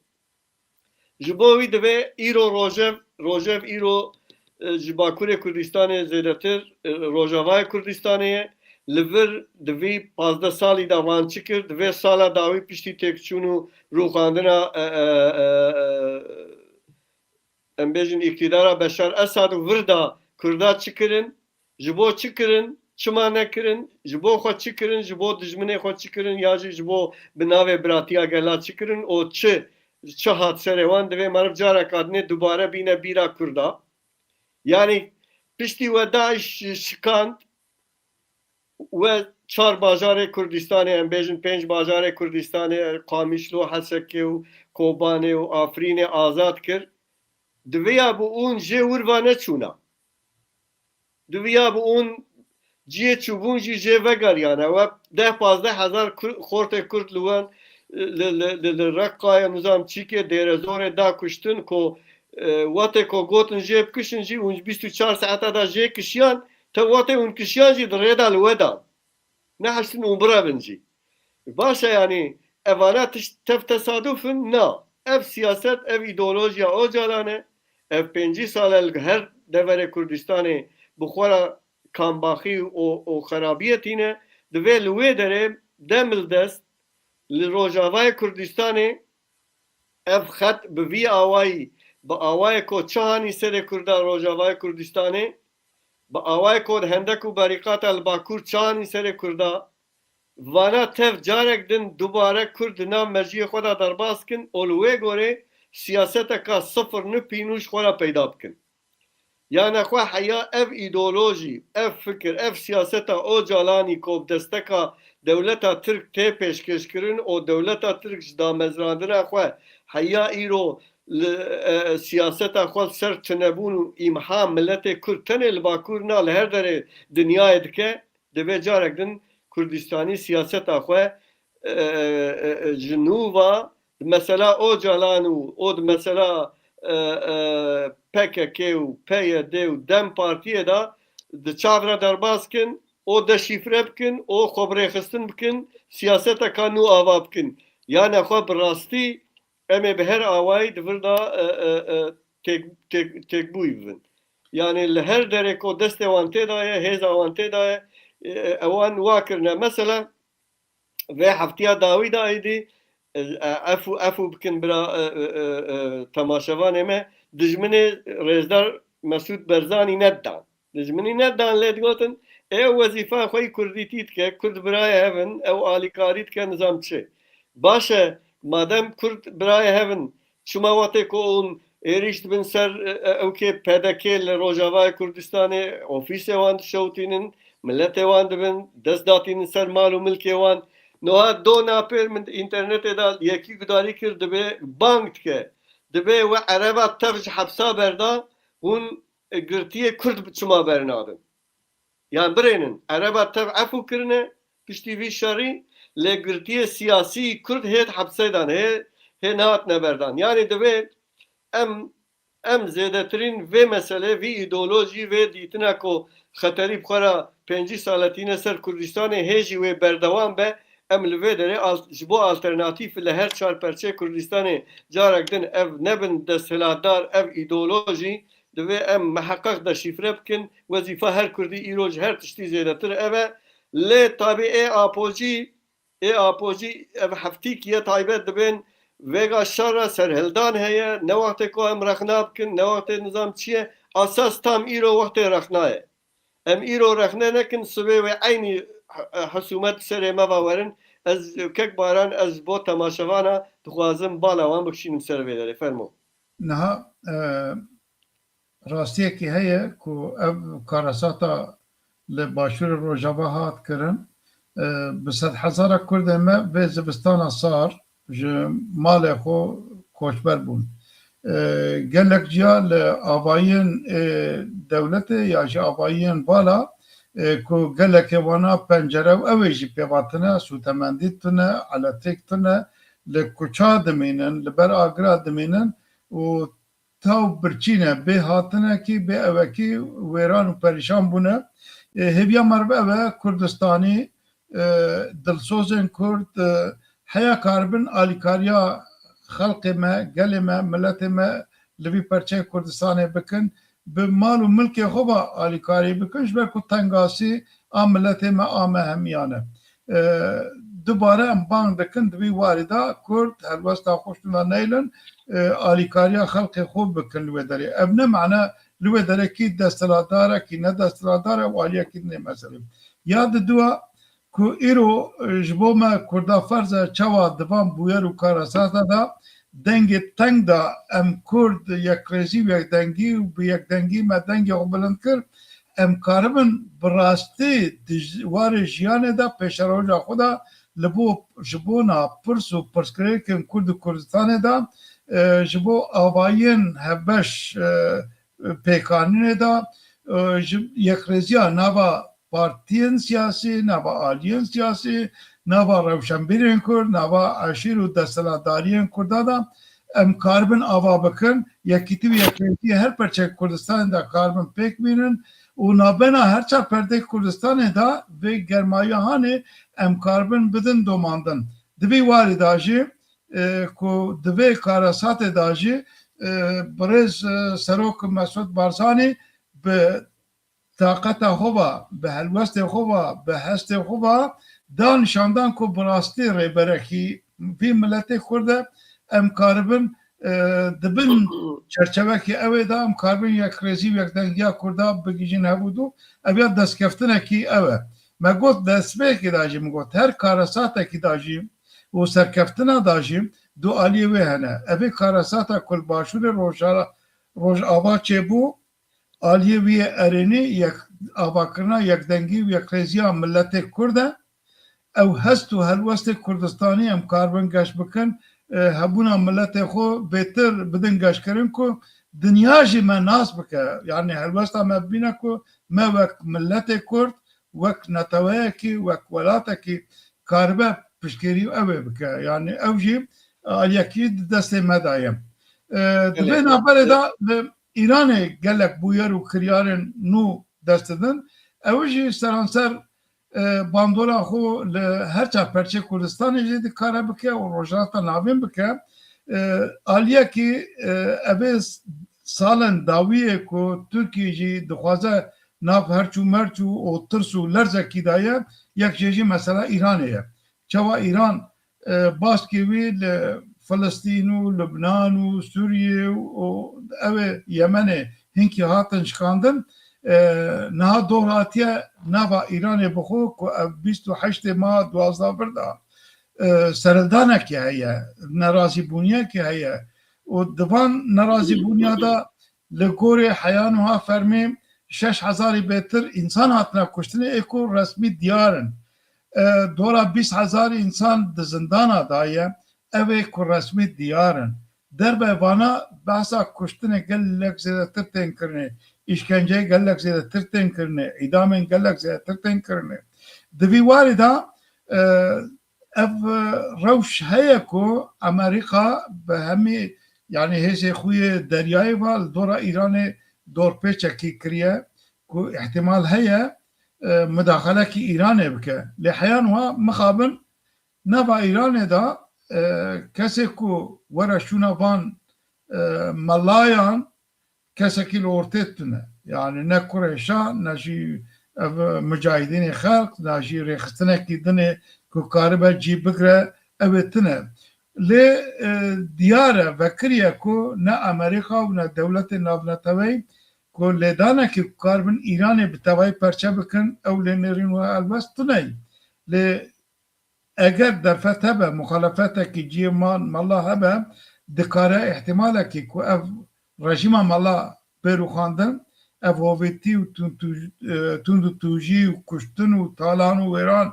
Ji bo wî divê îro rojev, rojev îro, e, ji Bakurê Kurdistanê zêdetir, e, Rojavayê Kurdistanê ye. Li vir di vî pazdeh salî de van çi kir? Di vê sala dawî piştî têkçûn û rûxandina, e, e, e, e, em bêjin îktîdara Beşar Esad û vir de Kurda çi kirin? Ji bo çi kirin? Çima nekirin? Ji bo xwe çi kirin? Ji bo dijminê xwe çi kirin? Ya jî ji bo bi navê biratiya gela çi kirin? Û çi, çi hat serê wan? Divê meriv careka dinê dubare bîne bîra Kurda. Yanî piştî we DAIŞ şikand, we çar bajarê Kurdistanê, em bêjin pênc bajarê Kurdistanê, Qamişlo, Hesekê û Kobanê û Afrînê azad kir. Divê ya bi ûn jê wir va neçûna. Divê ya bi ûn cihê çûbûn jî jê vegeriyane. We deh pazdeh hezar Kur-, xortê Kurd li wen, li, li, li, li Reqayê, nizam çîkê, Dêrezorê da kuştin ku, e, wetê ku gotin jê bikişin jî, hûn bîst û çar saeta da jê kişiyan, te wetê hûn kişiyan jî di rê da li we dan. Nehiştin û birevin jî. Baş e, yanî evana tişt tev tesaduf in? Na. Ev siyaset, ev îdeolojiya Ocalan e. Ev pêncî sal e li her deverê Kurdistanê bi xwe re kambaxî û, û xerabiyê tîne. Divê li wê derê dem li dest li Rojavayê Kurdistanê ev xet bi vî awayî, bi awayê ku çi hanî serê Kurda Rojavayê Kurdistanê, bi awayê ku hendek û berîqata li Bakur çi hanî serê Kurda, vana tev carek din dubare Kurd di nav mejiyê xwe de derbas kin û li wê gorê siyaseteka sifir nû pînû ji xwe re peyda bikin. Yane xwe heya ev îdeolojî, ev fikir, ev siyaseta Ocalanî ku bi desteka dewleta Tirk tê pêşkêşkirin û dewleta Tirk ji damezrandina xwe heya îro li, e, siyaseta xwe li ser tunebûn û îmha miletê Kurd tenê li Bakur na, li her derê dinyayê dike, divê carek din Kurdistanî siyaseta xwe, e, e, e, ji nû ve di mesela Ocalan û, û di mesela, e, e, P K K û P Y D û DEM Partiyê de di çav re derbas kin û deşîfre bikin û xwe bi rêxistin bikin, siyaseteka nû ava bikin. Yane xwe bi rastî em ê bi her awayî di vir de, e, e, e, têk-, têk-, têkbûyî bibin. Yanî li her derê ku destê wan tê de ye, hêza wan tê de ye, e, e, ewan wa kirine. Mesela vê heftiya dawî de êdî, e, e, efû, efû bikin bira, e, e, e, e, temaşevanê me, dijminê rêzdar Mesûd Berzanî nedidan. Dijminî nedidan, lê digotin, Ew wezîfa xwe yî kurdîtî dike, kurd birayê hev in, ew alîkarî dike nizam çi. Baş e, madem kurd birayê hev in, çima wextê ku hûn êrîş dibin ser, e, e, ew kê P D K li Rojavayê Kurdistanê, ofîsê wan dişewtînin, miletê wan dibin, dest datînin ser mal û milkê wan. Niha do napêr min di înternetê de yekî gudarî kir, dibê bang dike. Dibê we ereba tev ji hepsa berda, hûn, e, girtiyê kurd çima bernadin? Yan birênin, ereba tev efû kirine piştî vî şerî, lê girtiyê siyasî kurd hê di hepsê de ne, hê, hê nehatine berdan. Yanî divê em, em zêdetirîn vê meselê, vî îdeolojî, vê dîtina ku xeterî bi xwe re pêncî sale tîne ser Kurdistanê, hê jî wê berdewam be, em li vê derê al-, ji bo alternatîf li her çar perçeyê Kurdistanê carek din ev nebin desthilatdar, ev îdeolojî, divê em miheqeq deşîfre bikin. Wezîfa her kurdî îro ji her tiştî zêdetir ev e. Lê tabî ê Apo jî, ê Apo jî ev heftîk ye taybet dibên vêga şer re serhildan heye. Ne wextê ku em rexna bikin, ne wextê nizam çi ye. Esas tam îro wextê rexna ye. Em îro rexne nekin, sibê wê eynî h-, hesûmet serê me ve werin. Ez, Kek Baran, ez ji bo temaşevana dixwazim bala wan bikişînim ser vê derê. Fermo. Niha, e, rastiyekî heye ku ev karesata li Başûrê Rojava hat kirin, e, bi sedhezara Kurdên me vê zivistana sar ji malê xwe koçber bûn. E, gelek ciya li avayiyên, e, dewletê ya jî avayiyên vala, e, ku gelekê wana pencere û ew ê jî pêva tune, sûtemendî tune, elektrîk tune, li kuça dimînin, li ber agira dimînin û taw birçî ne, bê hatinekî, bê ewekî wêran û perîşan bûne. E, hêviya me ev e, Kurdistanî, e, dilsozên Kurd, e, heya karibin alîkariya xelkê me, gelê me, miletê me li vî perçeyê Kurdistanê bikin, bi mal û milkê xwe ve alîkarî bikin, ji ber ku tengasî a miletê me a me hemiyan e. E, dubare em bang dikin, di vî warî de Kurd helwesta xwe şûna neylin, e, alîkariya xelkê xwe bikin li wê derê. Ev ne mane li wê derekî desthilatdarekî, ne desthilatdar e û aliyekî nê meselê. Ya di dua ku îro, e, ji bo me Kurda ferz e çawa di van bûyer û karesata de dengê teng de em Kurd yekrêzî û yekdengî û bi yekdengî me dengê xwe bilind kir, em karibin bi rastî di j-, warê jiyanê de pêşeroja xwe de li bo, ji bona pirs û pirsgirêkên Kurd û Kurdistanê de, e, ji bo avayiyên hevbeş, e, pêkanînê de, e, ji yekrêziya nava partiyên siyasî, nava aliyên siyasî, nava rewşenbîrên Kurd, nava eşîr û desthilatdariyên Kurda de em karibin ava bikin, yekîtî û yekrêziyê her perçek Kurdistanê de karibin pêk bînin û navbena her çar perdeyê Kurdistanê de vê germayiya hanê em karibin bidin domandin. Di vî warî de jî, e, ku di vê karesatê de jî, e, birêz, e, Serok Mesûd Barzanî bi taqeta xwe ve, bi helwestê xwe ve, bi hestê xwe ve da nîşandan ku bi rastî rêberekî vî miletê Kurd e, em karibin, e, di bin çerçevekî ew ê de em karibin yekrêzî û yekdengiya Kurda bigihîjin hev û du. Ev ya destkeftinekî ew e. Me got destpêkê de jî, min got her karesatekî de jî û serkeftina de jî du aliyê wê hene. Ev ê karesata ku li Başûrê Rojava, Rojava çêbû, aliyê wî yê erênî yek, avakirina yekdengî û yekrêziya miletê Kurd e. Ew hest û helwestê Kurdistanî em karibin geş bikin, e, hebûna miletê xwe bêtir bidin geşkirin ku dinya jî me nas bike. Yanî helwesta me bibîne ku me wek miletê Kurd, wek neteweyekî, wek welatekî karibe piştgirî ew ê bike. Yanî ew jî aliyekî di destê me de ye. E, di vê Gelek. navberê de li Îranê gelek bûyer û kiryarên nû dest didin. Ew jî seranser, e, bandora xwe li her çar perçê Kurdistanê jî dikare bike û Rojhilata Navîn bike. E, aliyekî, e, ev ê s-, salên dawiyê ku Tirkiye jî dixwaze nav herç û merç û, û tirs û lerzekî de ye, yek jê jî mesela Îranê ye. Çawa Îran, e, baskê wî li Filistîn û Lubnan û Sûriye û ew ê Yemenê hinkî hatin şikandin. E, niha dor hatiye nava Îranê bi xwe ku ev bîst û heştê meha duwazdeh vir de, e, serildanekê heye, nerazîbûniyekê heye û di van nerazîbûniya de li gorê heya niha fermî şeş hezarî bêtir însan hatine kuştinê ê ku resmî diyar in. E, dora bîst hezar însan di zindana de ye, ev ê ku resmî diyar in. Derve vana behsa kuştinê gelek zêdetir tên kirinê, îşkenceyê gelek zêdetir tên kirinê, îdamên gelek zêdetir tên kirinê. Di vî warî de, e, ev rewş heye ku Amerîka bi hemî, yanî hêzê xwe yê deryayê ve li dora Îranê dorpêçekî kiriye ku îhtimal heye, e, mudaxalekî Îranê bike. Lê heya niha mixabin nava Îranê de, e, kesê ku were şûna van, e, melayan kesekî li ortê tune. Yanî ne kurê şa, ne jî ev mucahidînê xelq, ne jî rêxistinekî dinê ku karibe cî bigre, ew ê tune. Lê, e, diyar e, vekirî ye ku ne Amerîka û ne dewletên navneteweyî ku lêdanekî ku karibin Îranê bi tevayî perçe bikin, ew lê nêrîn û helwest tune ye. Lê eger derfet hebe, muxalefetekî cihê man mela hebe, dikare îhtimalekî ku ev rejîma mela bê rûxandin, ev hovîtî û tund û tûj-, e, tund û tûjî û kuştin û talan û wêran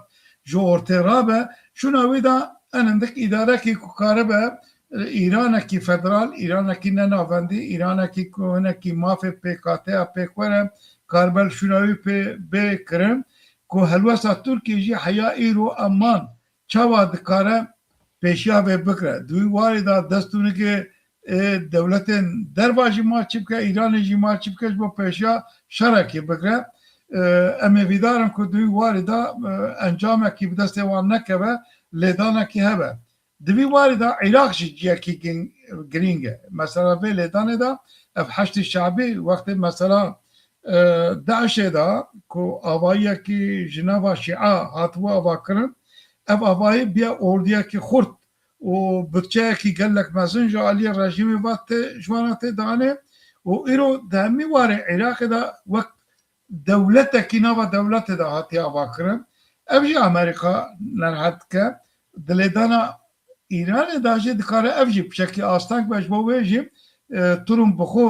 ji ortê rabe, şûna wî de en hindik îdarekî ku karibe, e, Îranekî federal, Îranekî nenavendî, Îranekî ku hinekî mafê pêkhateya pêk were, karibe li şûna wî pê bê kirin, ku helwesta Tirkiyê jî heya îro eman çawa dikare pêşiya vê bikire. Di wî warî de dest û nikê, ê, dewletên derva jî ma çi bike, Îranê jî ma çi bike, ji bo pêşiya şerekê bikire. E, em ê vîdar in ku di wî warî de, e, encamekî bi destê wan nekeve, lêdanekî hebe. Di vî warî de Iraq jî cihekî gin-, girîng e. Mesela vê lêdanê de ev Heşdî Şabî wextê mesela, e, DAIŞê de ku avayiyekî ji nava Şîa hatibû avakirin, ev avayî biye ordiyekî xurt û budçeyekî gelek mezin ji aliyê rejîmê ve tê, ji wana tê danê û îro di hemî warê Iraqê de wek dewletekî nava dewletê de hatiye avakirin. Ev jî Amerîka nerehet dike. Di lêdana Îranê de jî dikare ev jî piçekî asteng be, ji bo wê jî, e, Trump bi xwe,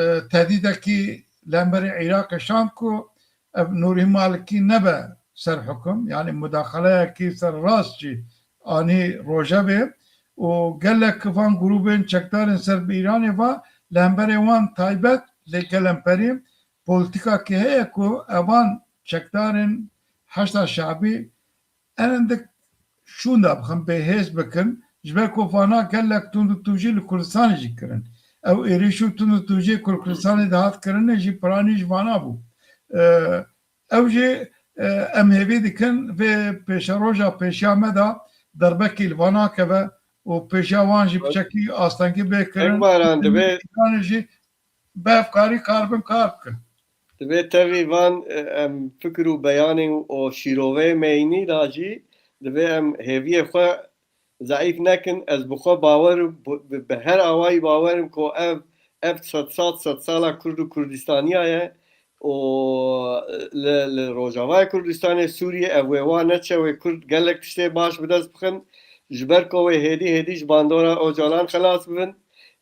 e, tehdîdekî li hemberî Iraqê şand ku ev Nûrî Malikî nebe ser hukum, yanî mudaxaleyekî ser rast jî anî rojevê û gelek van grûbên çekdarên ser bi Îranê ve li hemberê wan taybet lê gelemperî polîtîkakê heye ku evan çekdarên Heşda Şabî en hindik şûnda bixin, bêhêz bikin, ji ber ku vana gelek tund û tûjî li Kurdistanê jî kirin. Ew êrîş û tund û tûjê ku li Kurdistanê dihat kirinê jî piranî ji vana bû. E, ew jî, e, em hêvî dikin vê pêşeroja pêşiya me de derbekî li vana keve û pêşiya wan jî piçekî astengî bê kirin. Hevbaran, divê Îranê jî bi hevkarî karibin kar bikin. Divê tevî van, e, em fikir û beyanên û şîroveyê meyînî de jî divê em hêviyê xwe zeîf nekin. Ez bi xwe bawer, bi, bi, bi her awayî bawer im ku ev, ev sedsal, sedsala Kurd û Kurdistaniya ye û li, li Rojavayê Kurdistanê, Sûriyê, ev wê wa neçe, wê Kurd gelek tiştê baş bi dest bixin, ji ber ku wê hêdî hêdî ji bandora Ocalan xelas bibin.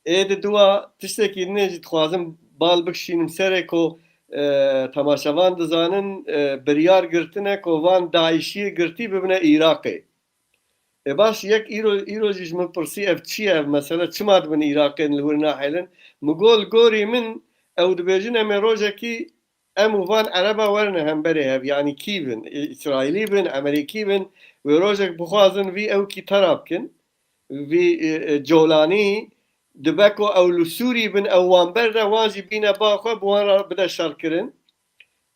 Ê di dua tiştekî din jî dixwazim bal bikişînim serê ku, e, temaşevan dizanin, e, biryar girtine ku van DAIŞiyê girtî bibine Iraqê. E baş, yek îro, îro jî ji min pirsî, ev çi ye, ev mesele çima dibin Iraqê li wir nahêlin? Min got, li gorî min ew dibêjin em ê rojekî em û van Ereba werin hemberê hev, yanî kî bin, Îsraîlî bin, Emerîkî bin, wê rojek bixwazin vî ewkî tera bikin, vî, e, e, Colanî, dibe ku ew li Sûrî bin, ew wan berde, wan jî bîne ba xwe, bi wan re bide şerkirin.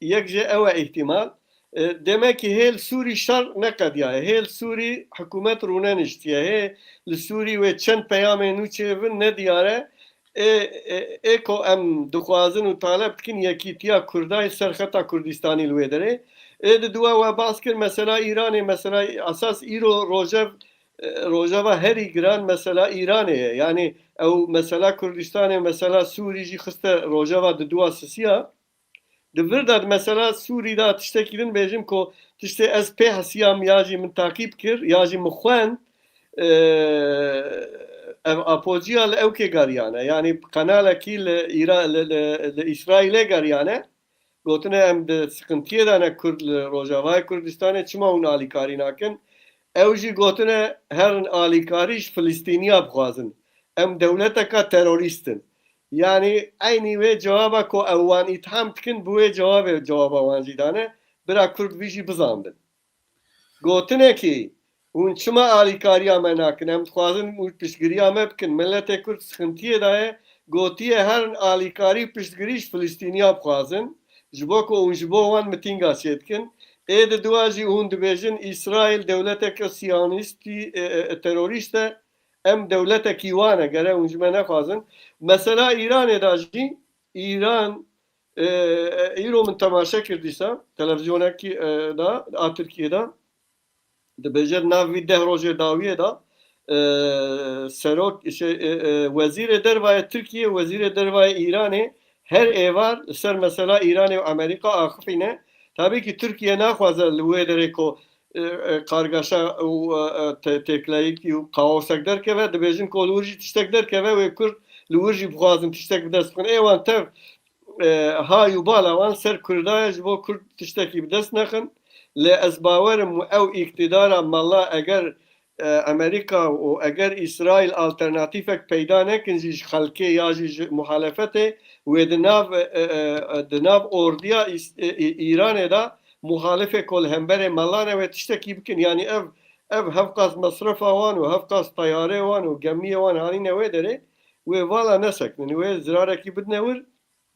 Yek jê ew e îhtimal. E, demekî hê li Sûrî şer neqediyaye. Hê li Sûrî hikûmet rûneniştiye. Hê li Sûrî wê çend peyamên nû çêbin nediyar e. Ê, ê, ê ku em dixwazin û taleb dikin yekîtiya Kurda yê ser xeta Kurdistanî li wê derê. Ê di dua we bas kir, mesela Îranê, mesela esas îro rojev, e, rojeva herî giran mesela Îranê ye. Yanî ew mesela Kurdistanê, mesela Sûrî jî xiste rojeva di dua sisiya. Di vir de di mesela Sûrî de tiştekî din bêjim ku tiştê ez pê hesiyam ya jî min takîb kir, ya jî min xwend, e, ev Apociya li ewkê geriyane. Yanî qenalekî li Îra-, li, li, li Îsraîlê geriyane. Gotine em di siqintiyê de ne Kurd li Rojavayê Kurdistanê, çima hûn alîkarî nakin? Ew jî gotine herin alîkarî ji Filistîniya bixwazin. Em dewleteka terorîst in. Yanî eynî wê cewaba ku ew wan îtham dikin, bi wê cewabê cewaba wan jî dane. Bira Kurd vî jî bizanbin. Gotinekî, hûn çima alîkariya me nakin? Em dixwazin hûn piştgiriya me bikin. Miletê Kurd sixintiyê de ye. Gotiye herin alîkarî piştgirî ji Filistîniya bixwazin. Ji bo ku hûn ji bo wan mitînga çêdikin. Ê di dua jî hûn dibêjin Îsraîl dewleteke siyonîstî, e, e, terorîst e. Em dewletekî wan e, gere hûn ji me nexwazin. Mesela Îranê de jî, Îran, e, e, îro min temaşe kir dîsa, televizyonekî, e, de, a Tirkiyê de, dibêje di nav vî deh rojê dawiyê de, e, serok, şey, e, e, wezîrê dervayê Tirkiyê, wezîrê dervayê Îranê her êvar li ser mesela Îranê û Amerîka axifîne. Tabî ki Tirkiye naxwaze li wê derê ku, e, e, kargaşa û, e, e, te-, têkileyîkî û kaosek derkeve, dibêjin ku li wir jî tiştek derkeve, wê Kurd li wir jî bixwazin tiştek bi dest bixin. Ê wan tev, e, hay û bala wan ser Kurda ye, ji bo Kurd tiştekî bi dest nexin. Lê ez bawer im ew îktidara mala eger, e, Amerîka û eger Îsraîl alternatîfek peyda nekin jî ji xelkê ya jî ji muhalefetê, wê di nav, e, e, e, di nav ordiya Îs-, e, e, Îranê de muhalifê ku li hemberê mala ne wê tiştekî bikin. Yanî ev, ev hevqas mesrefa wan û hevqas teyarê wan û gemiyê wan hanîne wê derê, wê vala nesekinin, wê zirarekî bidine wir.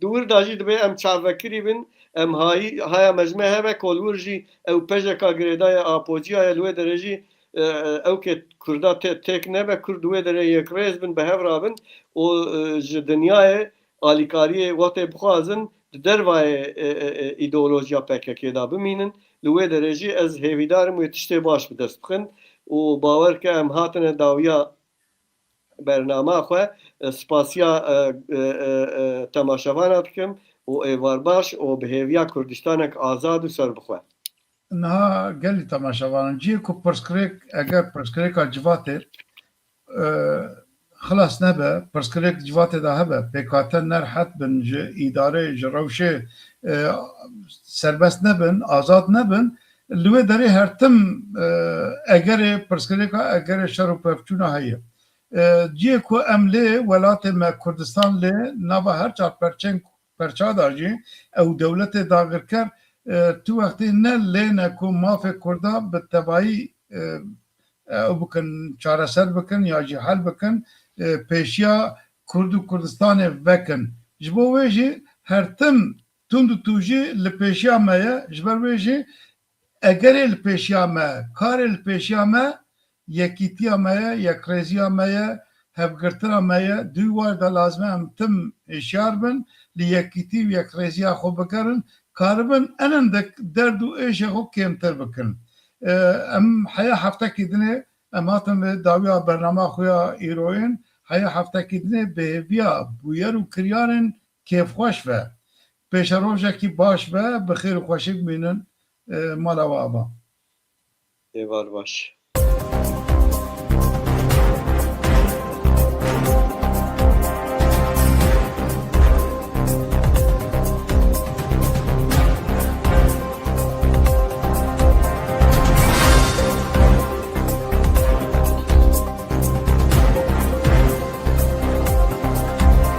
Di wir de jî dibê em çavvekirî bin, em hayî, haya me ji me hebe ku li wir jî ew pejeka girêdayê Apociya ye, li wê derê jî, e, e, ew kê Kurda tê-, têk nebe, Kurd di wê derê yekrêz bin, bi hev rabin û, e, ji dinyayê alîkariyê wextê bixwazin di dervayê, e, e, e, îdeolojiya P K K de bimînin. Li wê derê jî ez hêvîdar im wê tiştê baş bi dest bixin û bawer ke em hatine dawiya bernama xwe, e, spasiya, e, e, e, e, temaşevana dikim û êvar baş û bi hêviya Kurdistanek azad û serbixwe. Niha gelî temaşevanan, cihê ku pirsgirêk, eger pirsgirêka civatê, e, xilas nebe, pirsgirêk civatê de hebe, pêkhate nerehet bin, ji îdarê, ji rewşê, e, serbest nebin, azad nebin, li wê derê her tim, e, egerê pirsgirêka, egerê şer û pevçûna heye. E, cihê ku em lê welatê me Kurdistan lê nava her çar perçeng, perça da jî ew dewletê dagirker, e, tu wextê ne lê ne ku mafê Kurda bi tevayî, e, ew bikin, çareser bikin ya jî hel bikin, e, pêşiya Kurd û Kurdistanê vekin. Ji bo wê jî her tim tund û tûjî li pêşiya me ye, ji ber wê jî egerê li pêşiya me, karê li pêşiya me, yekîtiya me ye, yekrêziya me ye, hevgirtina me ye. Di wî war de lazim e em tim hişyar bin, li yekîtî û yekrêziya xwe bigerin, karibin enindek derd û êşê xwe kêmtir bikin. E, em heya heftekî dinê, em hatin li dawiya bernama xwe ya îroyên, heya heftekî dinê bi hêviya bûyer û kiryarên kêfxweş ve. Pêşerojekî baş be, bi xêr û xweşî bimînin, e, mala we ava. Êvar baş.